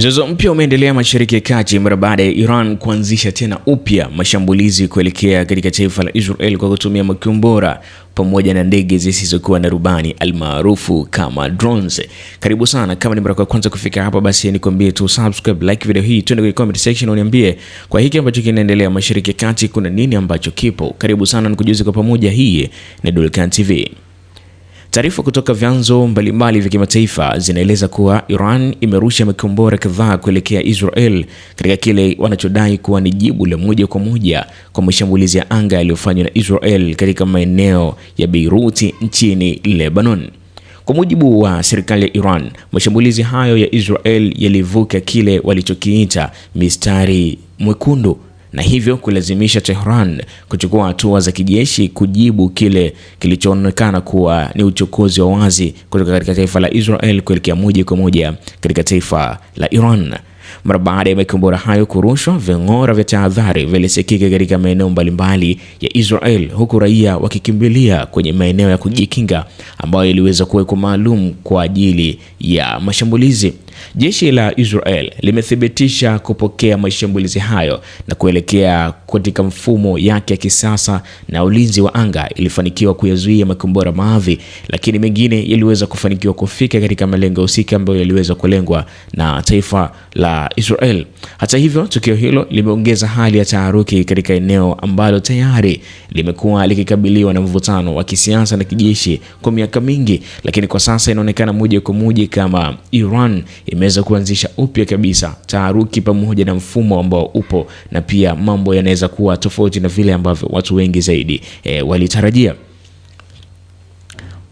Mzozo mpya umeendelea Mashariki ya Kati mara baada ya Iran kuanzisha tena upya mashambulizi kuelekea katika taifa la Israel kwa kutumia makombora pamoja na ndege zisizokuwa na rubani almaarufu kama drones. Karibu sana, kama ni mara ya kwanza kufika hapa, basi nikwambie tu subscribe, like video hii, twende kwenye comment section uniambie kwa hiki ambacho kinaendelea Mashariki ya Kati kuna nini ambacho kipo. Karibu sana, nikujuze kwa pamoja. Hii ni Dulkan TV. Taarifa kutoka vyanzo mbalimbali vya kimataifa zinaeleza kuwa Iran imerusha makombora kadhaa kuelekea Israel katika kile wanachodai kuwa ni jibu la moja kwa moja kwa mashambulizi ya anga yaliyofanywa na Israel katika maeneo ya Beiruti nchini Lebanon. Kwa mujibu wa serikali ya Iran, mashambulizi hayo ya Israel yalivuka kile walichokiita mistari mwekundu na hivyo kulazimisha Tehran kuchukua hatua za kijeshi kujibu kile kilichoonekana kuwa ni uchokozi wa wazi kutoka katika taifa la Israel kuelekea moja kwa moja katika taifa la Iran. Mara baada ya makombora hayo kurushwa, ving'ora vya tahadhari vilisikika katika maeneo mbalimbali ya Israel, huku raia wakikimbilia kwenye maeneo ya kujikinga ambayo iliweza kuwekwa maalum kwa ajili ya mashambulizi. Jeshi la Israel limethibitisha kupokea mashambulizi hayo na kuelekea katika mfumo yake ya kisasa na ulinzi wa anga ilifanikiwa kuyazuia makombora maadhi, lakini mengine yaliweza kufanikiwa kufika katika malengo husika ambayo yaliweza kulengwa na taifa la Israel. Hata hivyo, tukio hilo limeongeza hali ya taharuki katika eneo ambalo tayari limekuwa likikabiliwa na mvutano wa kisiasa na kijeshi kwa miaka mingi, lakini kwa sasa inaonekana moja kwa moja kama Iran imeweza kuanzisha upya kabisa taharuki pamoja na mfumo ambao upo, na pia mambo yanaweza kuwa tofauti na vile ambavyo watu wengi zaidi walitarajia.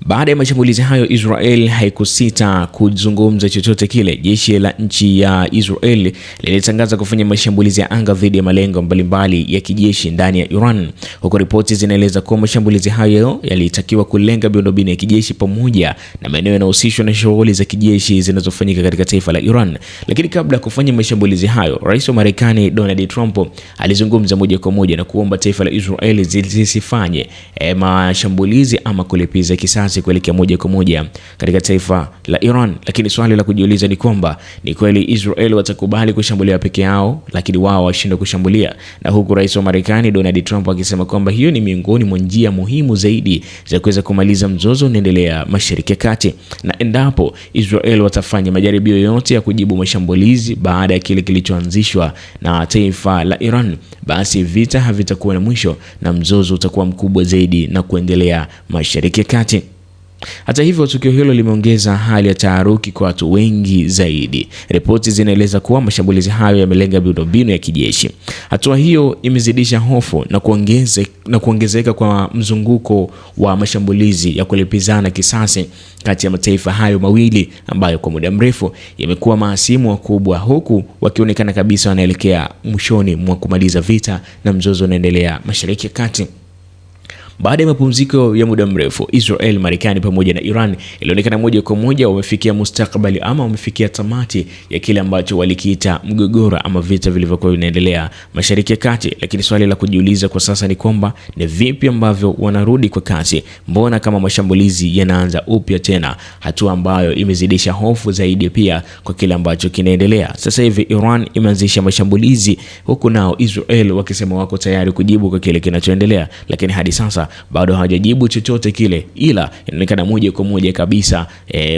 Baada ya mashambulizi hayo, Israel haikusita kuzungumza chochote kile. Jeshi la nchi ya Israel lilitangaza kufanya mashambulizi ya anga dhidi ya malengo mbalimbali ya kijeshi ndani ya Iran, huku ripoti zinaeleza kuwa mashambulizi hayo yalitakiwa kulenga miundombinu ya kijeshi pamoja na maeneo yanayohusishwa na shughuli za kijeshi zinazofanyika katika taifa la Iran. Lakini kabla ya kufanya mashambulizi hayo, Rais wa Marekani Donald Trump alizungumza moja kwa moja na kuomba taifa la Israel lisifanye mashambulizi ama kulipiza kisasi kuelekea moja kwa moja katika taifa la Iran. Lakini swali la kujiuliza ni kwamba ni kweli Israel watakubali kushambulia peke yao, lakini wao washindwe kushambulia? Na huku rais wa Marekani Donald Trump akisema kwamba hiyo ni miongoni mwa njia muhimu zaidi za kuweza kumaliza mzozo unaendelea Mashariki ya Kati, na endapo Israel watafanya majaribio yote ya kujibu mashambulizi baada ya kile kilichoanzishwa na taifa la Iran, basi vita havitakuwa na mwisho na mzozo utakuwa mkubwa zaidi na kuendelea Mashariki ya Kati. Hata hivyo, tukio hilo limeongeza hali ya taharuki kwa watu wengi zaidi. Ripoti zinaeleza kuwa mashambulizi hayo yamelenga miundombinu ya kijeshi. Hatua hiyo imezidisha hofu na kuongezeka kwa mzunguko wa mashambulizi ya kulipizana kisasi kati ya mataifa hayo mawili ambayo kwa muda mrefu yamekuwa mahasimu wakubwa, huku wakionekana kabisa wanaelekea mwishoni mwa kumaliza vita na mzozo unaendelea Mashariki ya Kati. Baada ya mapumziko ya muda mrefu, Israel, Marekani pamoja na Iran ilionekana moja kwa moja wamefikia mustakabali ama wamefikia tamati ya kile ambacho walikiita mgogoro ama vita vilivyokuwa vinaendelea Mashariki ya Kati. Lakini swali la kujiuliza kwa sasa ni kwamba ni vipi ambavyo wanarudi kwa kasi? Mbona kama mashambulizi yanaanza upya tena, hatua ambayo imezidisha hofu zaidi pia kwa kile ambacho kinaendelea sasa hivi. Iran imeanzisha mashambulizi huku nao Israel wakisema wako tayari kujibu kwa kile kinachoendelea, lakini hadi sasa bado hawajajibu chochote kile, ila inaonekana moja kwa moja kabisa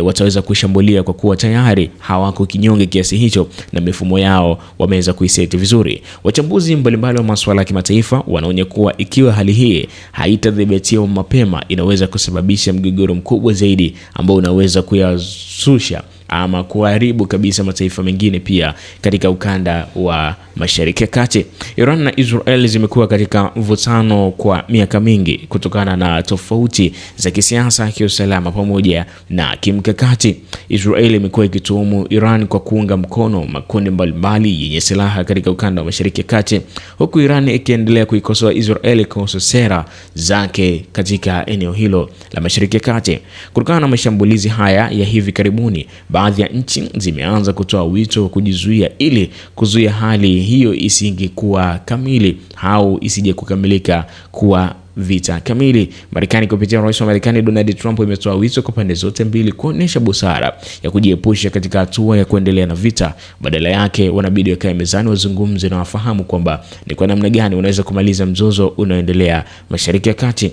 wataweza kushambulia kwa kuwa tayari hawako kinyonge kiasi hicho na mifumo yao wameweza kuiseti vizuri. Wachambuzi mbalimbali wa masuala ya kimataifa wanaonya kuwa ikiwa hali hii haitadhibitiwa mapema, inaweza kusababisha mgogoro mkubwa zaidi ambao unaweza kuyasusha ama kuharibu kabisa mataifa mengine pia katika ukanda wa Mashariki ya Kati. Iran na Israel zimekuwa katika mvutano kwa miaka mingi kutokana na tofauti za kisiasa, kiusalama pamoja na kimkakati. Israel imekuwa ikituhumu Iran kwa kuunga mkono makundi mbalimbali yenye silaha katika ukanda wa Mashariki ya Kati, huku Iran ikiendelea kuikosoa Israel kuhusu sera zake katika eneo hilo la Mashariki ya Kati. Kutokana na mashambulizi haya ya hivi karibuni, baadhi ya nchi zimeanza kutoa wito wa kujizuia ili kuzuia hali hiyo isingekuwa kamili au isije kukamilika kuwa vita kamili. Marekani kupitia rais wa Marekani Donald Trump imetoa wito kwa pande zote mbili kuonesha busara ya kujiepusha katika hatua ya kuendelea na vita. Badala yake wanabidi wakae mezani, wazungumze na wafahamu kwamba ni kwa namna gani wanaweza kumaliza mzozo unaoendelea Mashariki ya Kati.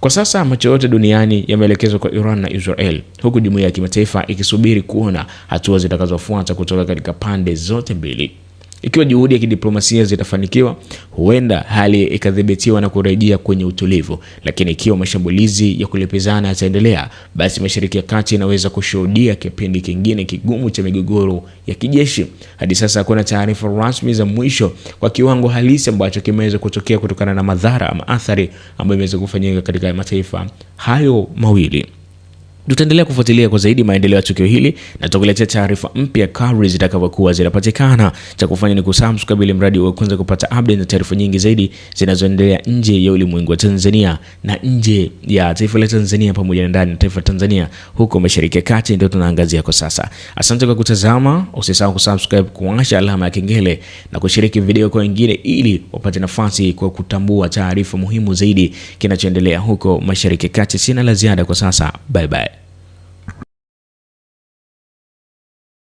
Kwa sasa macho yote duniani yameelekezwa kwa Iran na Israel, huku jumuiya ya kimataifa ikisubiri kuona hatua zitakazofuata kutoka katika pande zote mbili. Ikiwa juhudi ya kidiplomasia zitafanikiwa, huenda hali ikadhibitiwa na kurejea kwenye utulivu, lakini ikiwa mashambulizi ya kulipizana yataendelea, basi Mashariki ya Kati inaweza kushuhudia kipindi kingine kigumu cha migogoro ya kijeshi. Hadi sasa hakuna taarifa rasmi za mwisho kwa kiwango halisi ambacho kimeweza kutokea kutokana na madhara ama athari ambayo imeweza kufanyika katika mataifa hayo mawili. Tutaendelea kufuatilia kwa zaidi maendeleo ya tukio hili na tutakuletea taarifa mpya kadri zitakavyokuwa zinapatikana. Cha kufanya ni kusubscribe ili mradi wa kwanza kupata update na taarifa nyingi zaidi zinazoendelea nje ya ulimwengu wa Tanzania na nje ya taifa la Tanzania pamoja na ndani ya taifa la Tanzania, huko Mashariki ya Kati ndio tunaangazia kwa sasa. Asante kwa kutazama, usisahau kusubscribe, kuwasha alama ya kengele na kushiriki video kwa wengine ili wapate nafasi kwa kutambua taarifa muhimu zaidi kinachoendelea huko Mashariki ya Kati. Sina la ziada kwa sasa. Bye bye.